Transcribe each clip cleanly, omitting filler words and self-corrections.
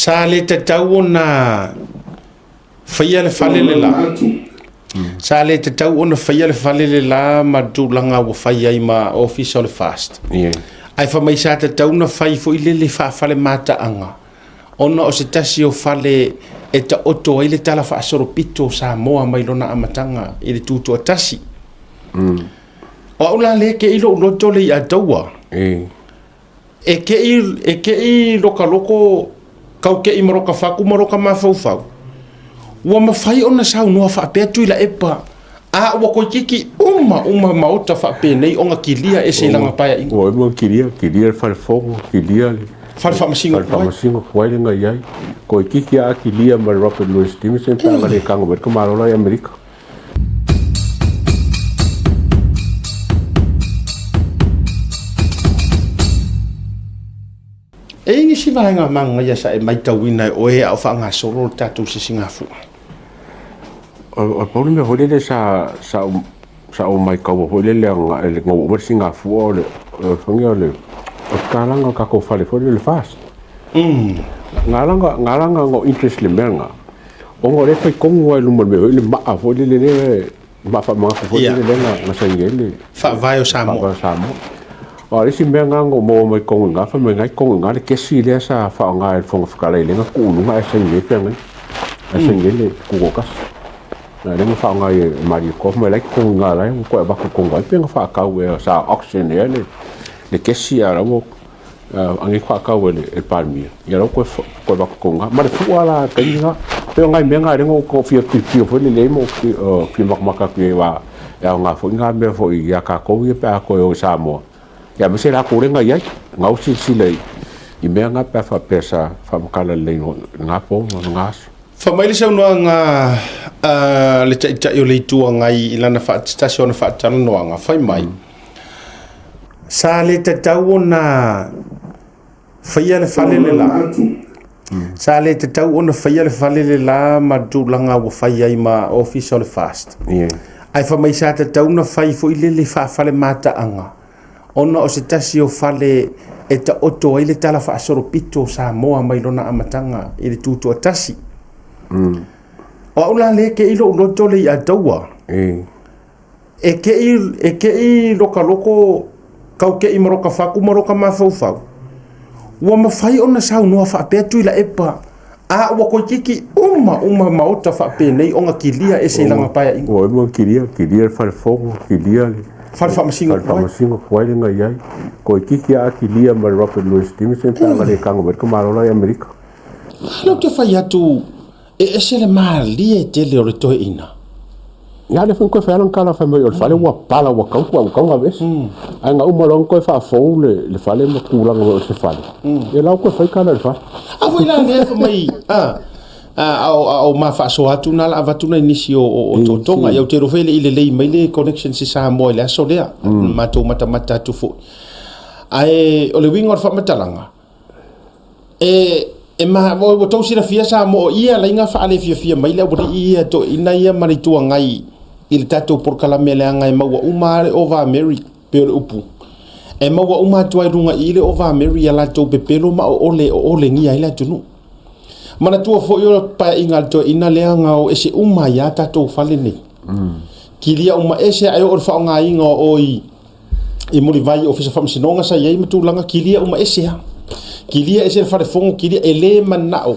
Sa le tatau ona faia le fale le la. Sa le tatau ona faia le fale le la ma le tulaga ua fai ai ma ofisa o le FAST. Ae fai mai sa tatau ona fai foi lele faafale mataaga ona o se tasi o fale e taoto ai le tala faasolopito o Samoa mai lona amataga i le tutoatasi. O au la lea e kei lou loto le ia taua. E kei loka loko kau kei ma loka faku ma loka mafaufau. Ua mafai ona saunoa faapea Tuilaepa a ua koikiki uma uma maota faapenei ona kilia ese i lana paeaiga. Ua uma kilia, kilia le fale fono, kilia le fale faamasino fale faamasino tuai le na i ai. Koikiki a kilia ma le Robert Louis Stevenson pe a le kago mai le tamaloa la i Amerika. E i ai nisi vaega manaia sa e matauina e oe a o faagasolo le tatou sisigafua? O le pau le mea foi lele sa ou maitaua foi lele ina ua uma le sigafua o le faiga o le tatalaga o le tatou fale foi lele o le FAST. Na ala ona ou interest i le mea lena, ona o lea e fai tonu lava i luma o le mea foi lele, le maa foi lele lea maa faamanatu foi lele lea na saini ai le Faavae o Samoa. Faavae o Samoa. Aua o le isi mea lena na ou maua mai totonu i ina, fai mai o lena e i totonu i ina le kesi lea sa faaaoga e le Fofoga Fetalai lea na tuu i luga ae saini ai feagaiga, ae saini ai le Tutoatasi. A o lea na faaaoga e Malietoa, fai mai o la e i totonu i ina o la e ua toe avatu tonu ai pe na faatau ea sa auction ea le kesi a o la ua anei faatau e le Palemia, ia la ua toe avatu tonu lava. Ma le fua la i le taimi lena. E pei o nai mea na lea na ou fia tilotilo foi lele i ai ma ou fia matamata atu i ai aua e aoga foi na mea foi ia tatou ia pe a toe o i Samoa, aemaise latou lea na i ai, na ua silasila i mea na pe a faapea sa faamatala lelei i lena po ma lena aso. Fai mai le saunoaga a le Taitai o le Itu Agai i lana se tasi o ana faatalanoaga, fai mai, Sa le tatau ona faia le fale le la. Sa le tatau ona faia le fale le la ma le tulaga ua fai ai ma ofisa o le FAST. Ae fai mai sa tatau ona fai foi lele faafale mataaga ona o se tasi o fale e taoto ai le tala faasolopito o Samoa mai lona amataga i le tutoatasi. O au la lea e kei lou loto le ia taua. E kei loka loko kau kei ma loka faku ma loka mafaufau. Ua mafai ona saunoa faapea Tuilaepa a ua koikiki uma uma maota faapenei ona kilia ese i lana paeaiga. Ua uma kilia, kilia le fale fono, kilia le fale faamasino fale faamasino tuai le na i ai. Koikiki a kilia ma le Robert Louis Stevenson pe a le kago mai le tamaloa la i Amerika. Lea ou te fai atu E ese le malie tele o le toeaina. Ia lea foi na toe fai lava lana tala fai mai o le fale ua pala ua tau ua tau ona aveese. Ae na uma loa ona toe faafou le fale ma tulaga foi o se fale, ia la ua toe fai tala i le fale. A foi la lea fai mai a o ma faasoa atu na la avatu nai nisi o totoga. Ia ou te iloa foi e le i lelei mai le connection i Samoa i le aso lea. Matou matamata atu foi. Ae o le uiga o le faamatalaga, E, e ma, ua outou silafia Samoa, o i e ala ai na faalefiafia mai le aualii ia toeaiina ia ma le Itu Agai i le tatou polokalame leaga e maua uma lava le Ova Mary, pei o le upu. E maua uma atu lava i luga i i le Ova Mary i a latou pepelo ma oole e oolegia ai le atunuu. Manatua foi o le paeaiga a le toeaina lea na o ese uma ai lava tatou fale nei. Kilia uma ese ae oo i le faaaogaina o i i Mulivai Ofisa Faamasinoga sa i ai ma tulaga kilia uma ese lava. Kilia ese le fale fono, kilia e le manao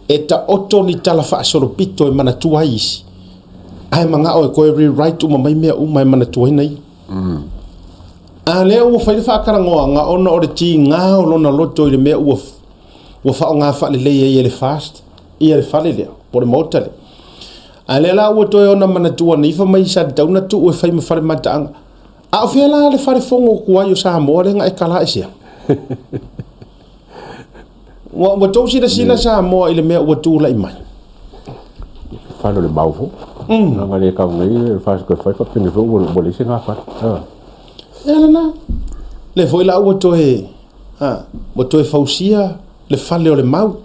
e taoto ni tala faasolopito e manatua ai isi. Ae manao e toe rewrite uma mai mea uma e manatuaina ia. A lea ua fai le faatalanoaga ona o le tiga o lona loto i le mea ua faaaoga faalelei ai e le FAST ia le fale lea po o le maota lea. A lea la ua toe ona manatua nei fai mai sa tatau ona tuu e fai ma fale mataaga. A o fea la le fale fono tuai o Samoa lea na e tala esea? Ua tou silasila Samoa i le mea ua tulai mai. Fale o le mau foi. Leaga le tau nei le fasi toe fai faapena foi ua leai se gafale. Ia lena. Lea foi la ua toe ua toe fausia le fale o le mau.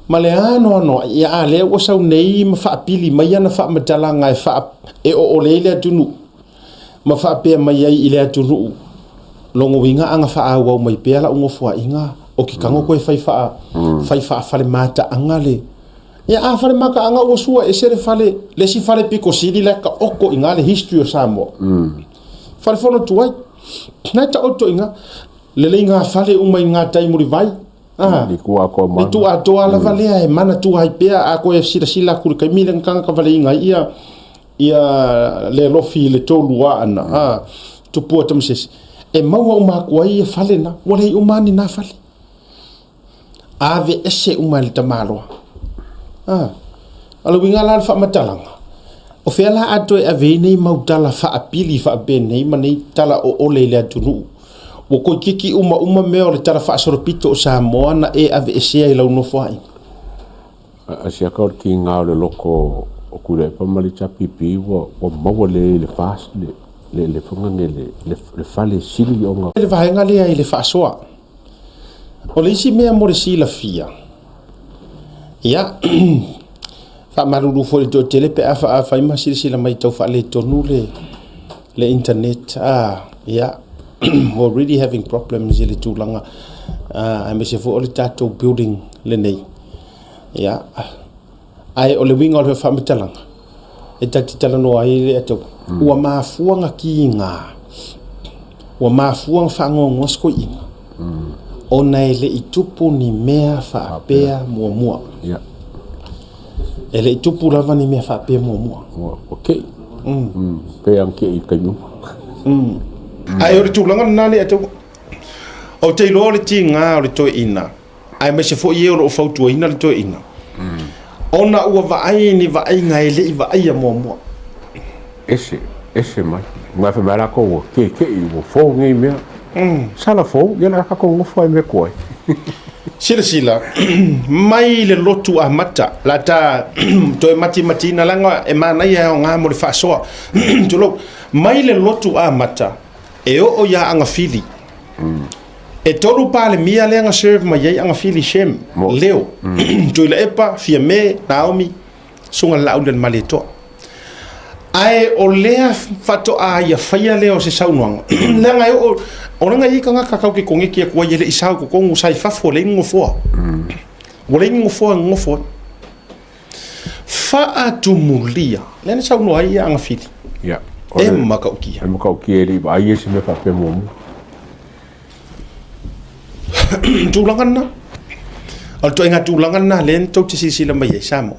Ma le anoanoai, ia a lea ua sau nei ma faapili mai ana faamatalaga e faa e oole ai le atunuu ma faapea mai ai i le atunuu, lona uiga a na faaauau mai pea lau nofoaiga. O ke kago koe fai faa, fai faa fale mataaga le, ia a fale mataaga ua sua ese le fale, le isi fale pito sili la e taoto i ina le history o Samoa. Fale fono tuai, na e taoto i ina, lelei gafale uma i gatai mulivai, a, Le itu atoa le mana. itu atoa lava lea e manatua ai pea, a toe silasila atu i le taimi lea na tagata valeina ai ia, ia le alofi i le tolu aana, a, Tupua Tamasese, e maua uma atu ai ia fale na, ua leai uma lava ni na fale. Ave ese uma e le tamaloa. A, o le uiga la o le faamatalaga, o fea la a toe ave ai nei mau tala faapili faapenei ma nei tala oole i le atunuu, ua toeitiiti uma uma mea o le tala faasolopito o Samoa na e aveesea i lau nofoaiga. A siaka o le tiga o le loto o Tuilaepa ma le HRPP ua ua maua lelei i le FAST le le le fagage le le le fale sili ona. Le vaega lea i le faasoa. O le isi mea mo le silafia, ia, faamalulu foi i le toatele pe a afai ma silasila mai tau faaletonu le le internet, a, ia, we're really having problems i le tulaga, aemaise foi o le tatou building lenei. Ia, ae o le uiga o le faamatalaga e ta te talanoa ai le atau, ua mafua na kiga, ua mafua na faanoanoa se toeaina, ona e le i tupu ni mea faapea muamua. Ia. E le i tupu lava ni mea faapea muamua. Ua ua kei. Pe ang kei i taimi uma. Ae o le tulaga lena le atau, ou te iloa o le tiga o le toeaina, aemaise foi e o lo o fautuaina le toeaina, ona ua vaai ni vaaiga e le i vaaia muamua. Ese, ese mai. Aua fai mai latou ua keke'i, ua fou nei mea. Sala fou, ia la tatou nofo ai mea tuai. Silasila mai le lotu amata, la ta toe matimatiina leaga e manaia e aoga mo le faasoa. Tulou, mai le lotu amata e oo ia Agafili. E tolu Palemia lea na serve mai ai Agafili Shem, Leo, Tuilaepa, Fiame, Naomi, Susuga i le Laauli a le Malietoa. Ae o lea faatoa ia faia lea o se saunoaga, leaga e oo, o leaga e i ai tagata tatou te koneti atu ai e le i sao i totonu, sa i fafo e leai ni nofoa. Ua leai ni nofoa e nonofo ai. Faatumulia, lea na saunoa ai ia Agafili. Ia. E matautia. E matautia e le i vaai ai se mea faapea muamua. Tulaga lena. O le ituaiga tulaga lena lea tou te silasila mai ai Samoa.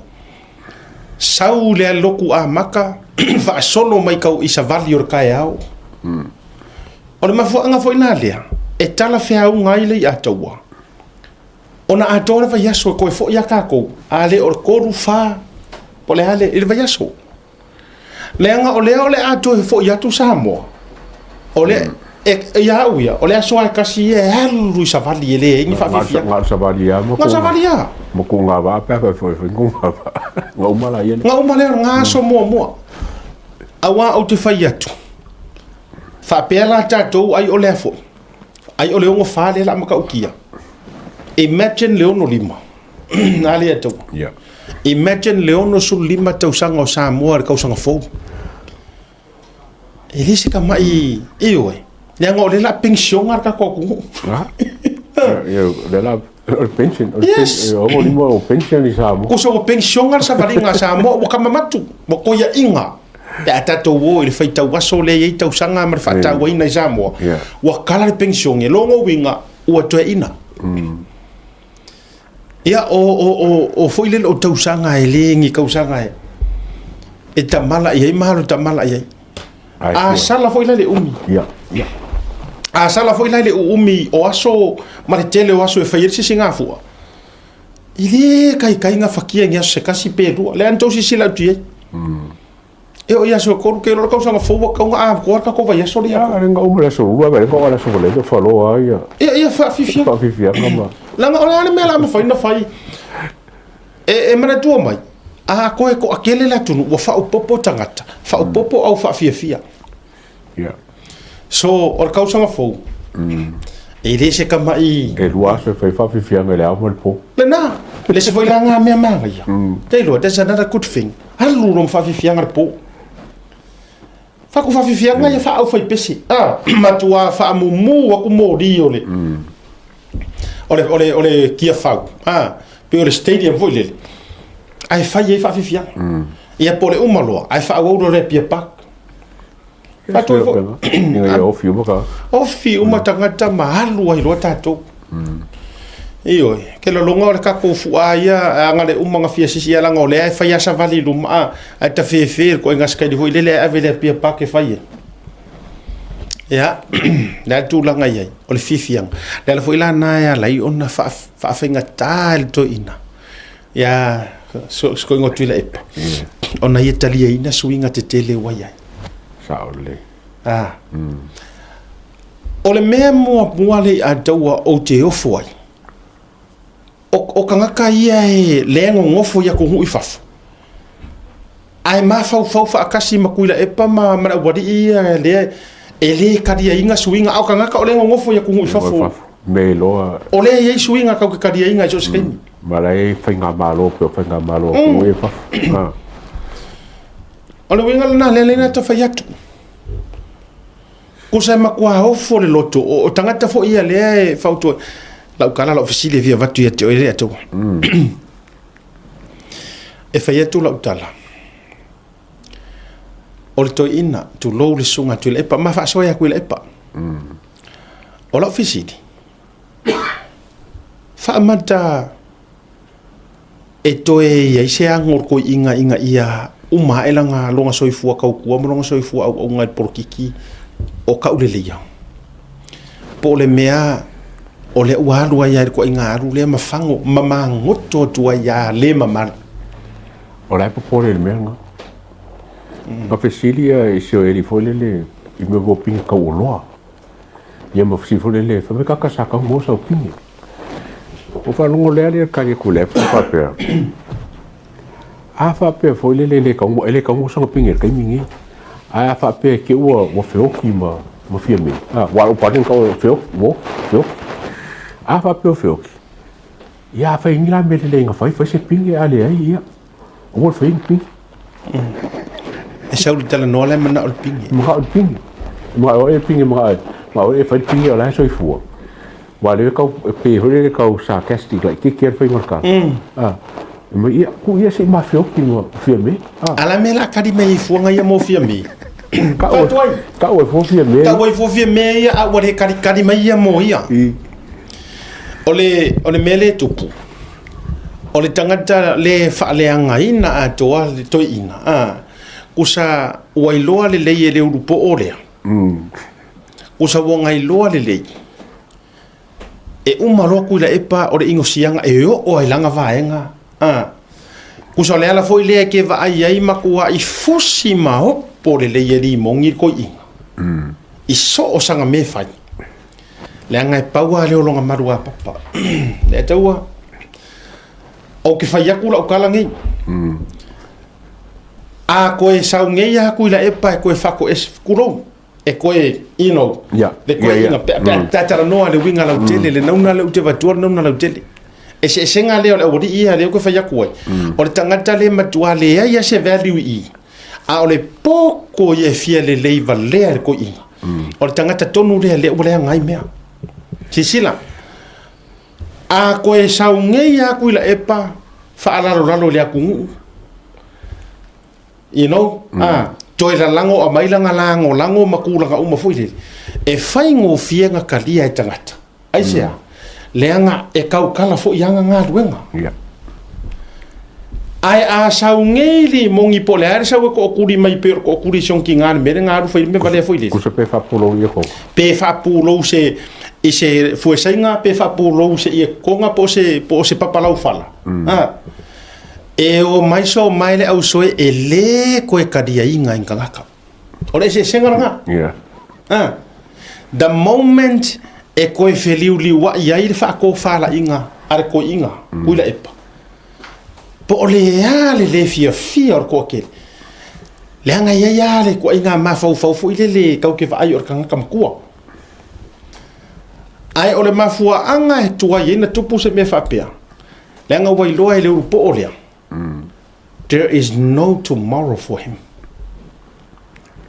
Sau le lotu amata faasolo mai tau i savali o le taeao. O le mafuaaga foi la lea e talafeauga ai le i'a taua. Ona atoa le vaiaso e toe foi a tatou, a le o le 3, 4, po o le a le, i le vaiaso. Leaga o lea o le a toe foi atu Samoa, o le, e, ia au ia, o le aso lava e tasi ia e alu i savali e leai ni faafiafiaga. Na o le savali lava ma Na o le savali lava. Ma ku gavaa pe a fai foi foi ku gavaa. Na uma la ia. Na uma lea o lena aso muamua. Aua ou te fai atu, faapea la tatou ai o lea foi, ai o le 64 lea o le a matautia. Imagine le 65. A lea tau. Yeah. Imagine le 65 tausaga o Samoa i le tausaga fou. E le se tamai, ioe. Leaga o lea o le a penisiona le tatou atunuu. Ah. Ia, lea la o le pension, o le Yes. o lima o pension i Samoa. Kusa ua penisiona le savaliga a Samoa, ua kamamatu, ua koiaʻiga. Pe a tatou o i le faitau aso lea e i ai tausaga ma le faatauaina i Samoa, Yeah. ua kala le penisione. Lona uiga, ua toeaina. Ia, o, o, o, o foi lele o tausaga e le ni tausaga e, e tamala i ai, malo tamala i ai. Ai, A ua. sala foi la le umi. Ia, ia. A sala foi la le uumi o aso ma le tele o aso e fai ai le sisigafua. E le kaikai gafatia i ni aso se tasi pe lua. Lea na tou silasila atu i ai. E oo i aso e tolu, ke iloa le tausaga fou ua tatau ona atoa le tatou vaiaso lea. Ia, le uma le aso lua, le le aso vale, faloa ia. Ia, ia faafiafiaga. Faafiafiaga ma. Leaga o le a le mea o le a mafai ona fai? E, e manatua mai, a toe toatele le atunuu, ua faaopoopo tagata, faaopoopo au faafiafia. Yeah. So, o le tausaga fou, e le se tama'i... E lua aso e fai faafiafiaga i le ao ma le po. Lena, le isi foi la ngā mea manaia. Te iloa, that's another good thing. Alu loa ma faafiafiaga le po. Faku faafiafiaga ia faaaufaipese. Ah, matua faamumu aku moli o le... O le, o le, o le Tiafau, a, pei o le stadium foi lele, ae fai ai faafiafiaga. Ia po o le uma loa, ae faaauau loa le Apia Park. Faatu ai foi. Ina ia ofi uma ka. Ofi uma tagata ma alu ai loa tatou. Ioe, ke lologa o le tatou fuaa ia aga le uma na fia sisi ia leaga o lea e fai lava savali i luma a, ae tafefe le ituaiga sikaili foi lele ae ave i le Apia Park e fai ai. Ia, le a le tulaga i ai, o le fiafiaga. O le ala foi la lena e ala ai ona faafaigata i le toeaina ia Sikoiga o Tuilaepa, ona ia taliaina suiga tetele ua i ai. Sao lelei. Ah. O le mea muamua lea i Ataua ou te ofo ai, o tagata ia e lea e nonofo i atunuu i fafo, ae mafaufau faatasi ma Tuilaepa ma le aualii ia lea e le taliaina suiga, a o tagata o lea e nonofo i atunuu i fafo. Me iloa. O lea e i ai suiga tatou te taliaina i so o se taimi. Ma la e i ai faigamalo pei o faigamalo a atunuu ia i fafo. O le uiga lena, lea lea ta fai atu. Kusa e matua ofo le loto, o tagata foi ia lea e fautua. Lau tala lau fesili e fia avatu ia te oe le Atua. E fai atu lau tala. O le toeaina, tulou le susuga a Tuilaepa, ma faasoa ia Tuilaepa. O lau fesili, faamata e toe i ai se ago o le toeaina ina ia uma ae lana lona soifua tautua ma lona soifua auauna i le polokiki o tauleleia? Po o le mea o lea ua alu ai lava i le ituaiga alu lea ma fago ma magoto atu ai lava le mamalu? O la e popole i le mea lena. Na fesili ia i si o alii foi lele i mea o pine tauoloa. Ia ma fesili foi lele, fai mai kaka sa tau maua sau pine. Ua faalogo lea le tali atu le app faapea, a faapea foi lele e le tau e le tau maua sana pine i le taimi lenei. Ae a faapea te i ua ua feoti ma ma Fiame, a aua o lou partner na tau o feoti, ua feoti. A faapea ua feoti, ia a fai ni la mea lelei na fai, fai se pine a leai ia, aua le faia ni pine. E sau i le talanoa la e manao le pine. Manao le pine. Manao e pine manao manao e fai le pine o la e soifua. Aua o lea e tau e pei foi lele tau sarcastic laitiiti lava le faiga o le tala. A, fai mai, ia, tuu ia se i ma feoti ma Fiame. A. A la mea la kali mai ai fuaga ia mo Fiame. Tau atu ai. Tau ai fua Fiame. Tau ai fua Fiame ia a ua le kali kali mai ia mo ia. O le o le mea lea e tupu, o le tagata le faaleagaina atoa le toeaina, a, kusa ua iloa lelei e le ulupoo lea. Kusa ua gailoa lelei, e uma loa Tuilaepa o le inosiaga e oo ai lana vaega. A, kusa o le ala foi lea e ke vaai ai matuai fusi ma opo lelei e limoni le toeaina i so o sana mea e fai. Leaga e pau lava lea o lona maluapapa. Le Atua, ou te fai atu lau tala nei. A koe sau nei a Tuilaepa e koe faatoese, tulou, e koe, you know, le koe ina, pe, pe, pe talanoa le uiga lautele, le nauna lea ou te avatua le nauna lautele. Eseesega lea o le aualii ia lea ou te fai atu ai. O le tagata lea e matua leai lava se value i i, a o le poko ia e fia lelei valea e le toeaina. O le tagata tonu lea lea ua leaga ai mea. Silasila, A koe sau nei lava Tuilaepa faalalolalo i le atunuu, you know, a, toe lalago aumai lana lagolago ma tulaga uma foi lele, e faigofie ona talia e tagata. Aisea? Leaga e tautala foi ana galuega. Yeah. Ae a sau nei limoni po o le a le sau e tootuli mai pei o le tootuli i si ona tiga i le mea lea na alu fai ai le mea valea foi lele. Kusa pe faapulou ia kou. Pe faapulou se i se fuesaiga pe faapulou se ie koga po o se po o se papa laufala. A e o mai so mai le ausoe e le koe taliaina e ni tagata. O le eseesega lena. Yeah. A the moment e koe feliuliuai ai le faatofalaiga a le toeaina, Tuilaepa, Po o le a le le fiafia o le toatele, leaga e i ai lava le ituaiga mafaufau foi lele tatou te vaai o le tagata matua. Ae o le mafuaaga e tuai ai na tupu se mea faapea, leaga ua iloa e le ulupoo lea, there is no tomorrow for him.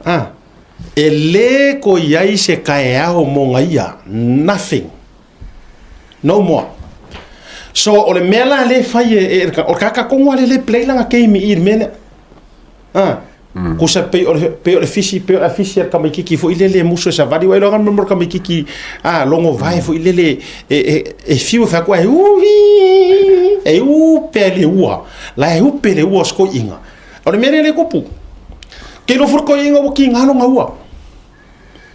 Ah, e le toe i ai se taeao mo ia, nothing. No more. So o le mea la lea e fai e, e, o le tagata tonu lava lea e play lana game i i le mea lea. Ah. Mm. Kusa pei o le pei o le fisi pei o le fisi a le tamaititi foi lele e musu e savali wa iloga mo le tamaititi a logo vae foi lele e e e fiu e fai atu ai uhi e upe le ua la e upe le ua o se toeaina. O le mea lea le tupu. Ke iloa foi le toeaina ua kiga lona ua.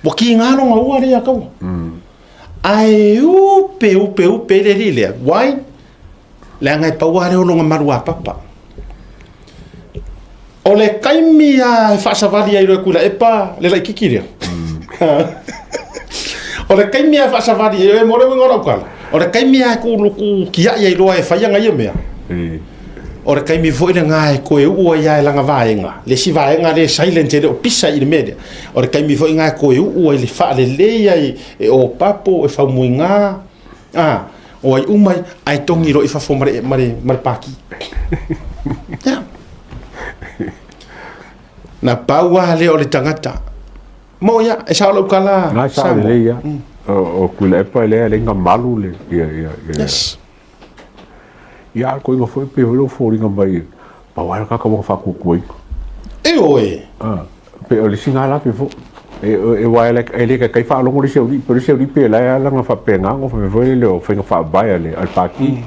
Ua kiga lona ua lea taua. Mm. Ae upe upe upe le alii lea. Why? Leaga e pau lava lea o lona maluapapa. O le taimi lava e faasavali ai loa e Tuilaepa le laitiiti lea. O le taimi lava e faasavali ai, mo le uiga o lau tala, o le taimi lava e tuu tiai ai loa e fai ana ia mea, o le taimi foi lena e toe uu ai lava e lana vaega, le isi vaega lea e silent e le o pisa i le mea lea, o le taimi foi lena e toe uu ai le faalelei ai e Opapo, e Faumuina, a, o ai uma ai, ae togi loa i fafo ma le, ma le, ma le paki. Yeah. Na pau lava lea o le tagata. Mo ia, e sao lau tala. Na sao lelei ia. O Tuilaepa lea le malu le ia ia ia. Yes. Ia a koinga foi pe holo foliga mai pau ai ka ka mo faatuatuaina. E oe. Ah, pe o le singa la pe fo. E e wa le e le ka kai faalogo le seuli, pe le seuli pe la ala nga faapena ngo fa foi le o fainga faavae a le al paki.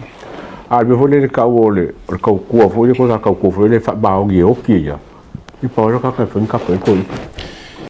A le foi le kau o le o le kautua foi le ko sa kautua foi le faamaoni e oki ia. I pau ka ka foi ka foi ko.